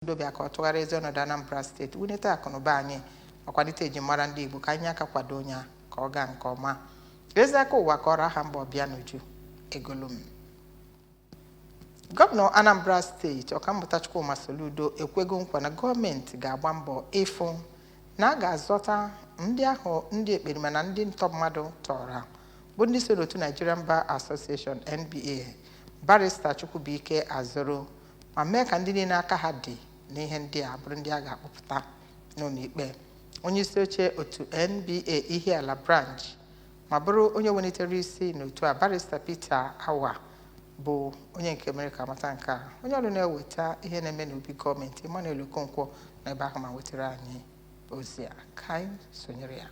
Soludo bịa ka ọ tụgharịa ezi ọnọdụ Anambra Steeti, wulite akụnụba anyị ma kwalite ejimara ndị Igbo, ka anyị aka kwado onye a ka ọ gaa nke ọma. Ezi aka ụwa ka ọrụ aha mba Ọbịanuju Egolum. Gọvanọ Anambra Steeti, Ọkammụta Chukwuma Soludo, ekwego nkwa na gọọmenti ga-agba mbọ ịfụ na a ga-azọta ndị ahụ ndị ekperima na ndị ntọ mmadụ tọrọ, bụ ndị so n'otu Nigerian Bar Association, NBA, Barrister Chukwubuike Azoro, ma mee ka ndị niile aka ha dị n'ihe ndị a bụrụ ndị a ga-akpọpụta n'ụlọ ikpe. Onye isi oche otu NBA Ihiala Branch ma bụrụ onye welitere isi n'otu a, Barrister Peter Awa, bụ onye nke mere ka amata nke a. Onye ọrụ na-eweta ihe na-eme n'obi gọọmenti, Emmanuel Okonkwo, n'ebe ahụ ma wetara anyị ozi a. Ka anyị sonyere ya.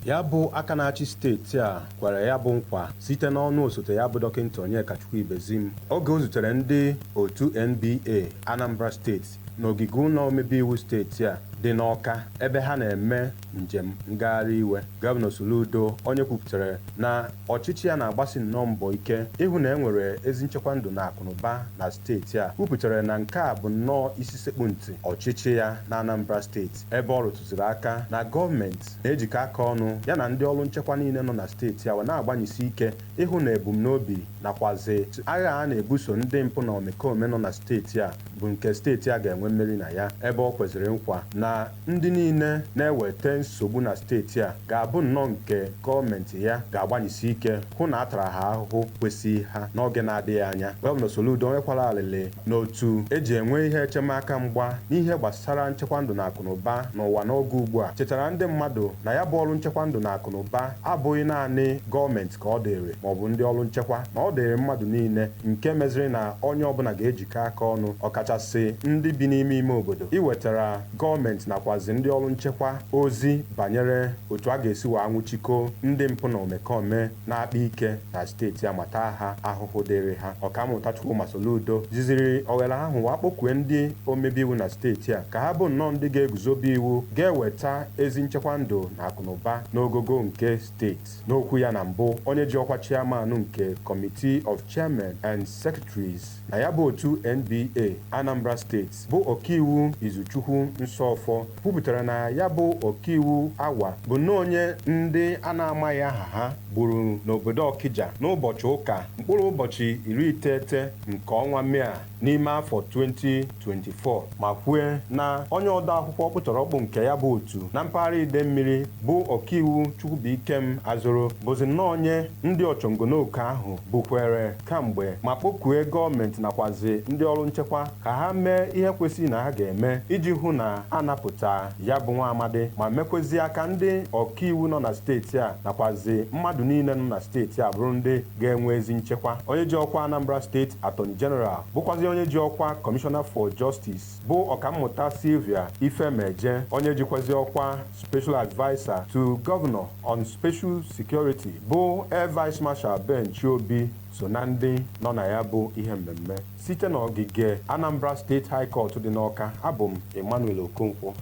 Ya bụ aka na-achị steeti a kwere ya bụ nkwa site n'ọnụ osote ya bụ Dọkịta Onyekachukwu Ibezim oge o zutere ndị otu NBA Anambra Steeti n'ogige ụlọ omebe iwu steeti a dị n'Awka, ebe ha na-eme njem ngagharị iwe. Gọvanọ Soludo, onye kwupụtara na ọchịchị ya na-agbasi nnọọ mbọ ike ịhụ na e nwere ezi nchekwa ndụ na akụnụba na steeti a, kwupụtara na nke a bụ nnọọ isi sekpu ntị ọchịchị ya na Anambra Steeti, ebe ọ rụtụziri aka na gọọmenti na-ejikọ aka ọnụ ya na ndị ọrụ nchekwa niile nọ na steeti a wee na-agbanyesi ike ịhụ na ebumnobi nakwazi agha a na-ebuso ndị mpụ na omekome nọ na steeti a bụ nke steeti a ga-enwe mmeri na ya, ebe ọ kweziri nkwa na ndị niile na-eweta nsogbu na steeti a ga-abụ nnọọ nke gọọmenti ya ga-agbanyesi ike hụ na a tara ha ahụhụ kwesịghị ha n'oge na-adịghị anya. Gọvanọ Soludo nwekwara alịlị n'otu eji enwe ihe echemaka mgba n'ihe gbasara nchekwa ndụ na akụnụba n'ụwa n'oge ugbu a, chetara ndị mmadụ na ya bụ ọrụ nchekwa ndụ na akụnụba abụghị naanị gọọmenti ka ọ dịrị maọbụ ndị ọrụ nchekwa, na ọ dịrị mmadụ niile, nke meziri na onye ọbụla ga-ejikọ aka ọnụ, ọkachasị ndị bi n'ime ime obodo, iwetara gọọmenti nakwazi ndị ọrụ nchekwa ozi banyere otu a ga-esi wee anwụchikọ ndị mpụ na omekome na-akpa ike na steeti a ma taa ha ahụhụ dịrị ha. Ọkammụta Chukwuma Soludo jiziri oghere ahụ wee kpọkue ndị omebe iwu na steeti a ka ha bụ nnọọ ndị ga-eguzobe iwu ga-eweta ezi nchekwa ndụ na akụnụba n'ogogo nke steeti. N'okwu ya na mbụ, onye ji ọkwa chairman nke Committee of Chairmen and Secretaries na ya bụ otu NBA Anambra Steeti, bụ Ọkaiwu Izuchukwu Nsọfọ, kwupụtara na ya bụ Ọkaiwu Awa bụ nnọọ onye ndị a na-amaghị aha ha gburu n'obodo Ọkịja n'ụbọchị ụka, mkpụrụ ụbọchị 90 nke ọnwa Mee a n'ime afọ 2024, ma kwue na onye ode akwụkwọ ọkpụtọrọkpụ nke ya bụ otu na mpaghara Idemmiri, bụ Ọkaiwu Chukwubuikem Azụrụ, bụzi nnọọ onye ndị ọchọngonoke ahụ bukwere kamgbe, ma kpọkue gọọmenti nakwazi ndị ọrụ nchekwa ka ha mee ihe kwesịrị na ha ga-eme iji hụ na a napụta ya bụ nwa amadi, ma mekwezie aka ndị ọkaiwu nọ na steeti a nakwazi mmadụ niile nọ na steeti a bụrụ ndị ga-enwe ezi nchekwa. Onye ji ọkwa Anambra Steeti Attorney General, bụkwazi onye ji ọkwa Commissioner for Justice, bụ Ọkammụta Sylvia Ifemeje, onye jikwazi ọkwa Special Adviser to Governor on Special Security, bụ Air Vice Marshal Ben Chiobi, so na ndị nọ na ya bụ ihe mmemme. Site n'ogige Anambra State High Court dị n'Awka, abụ m Emmanuel Okonkwo.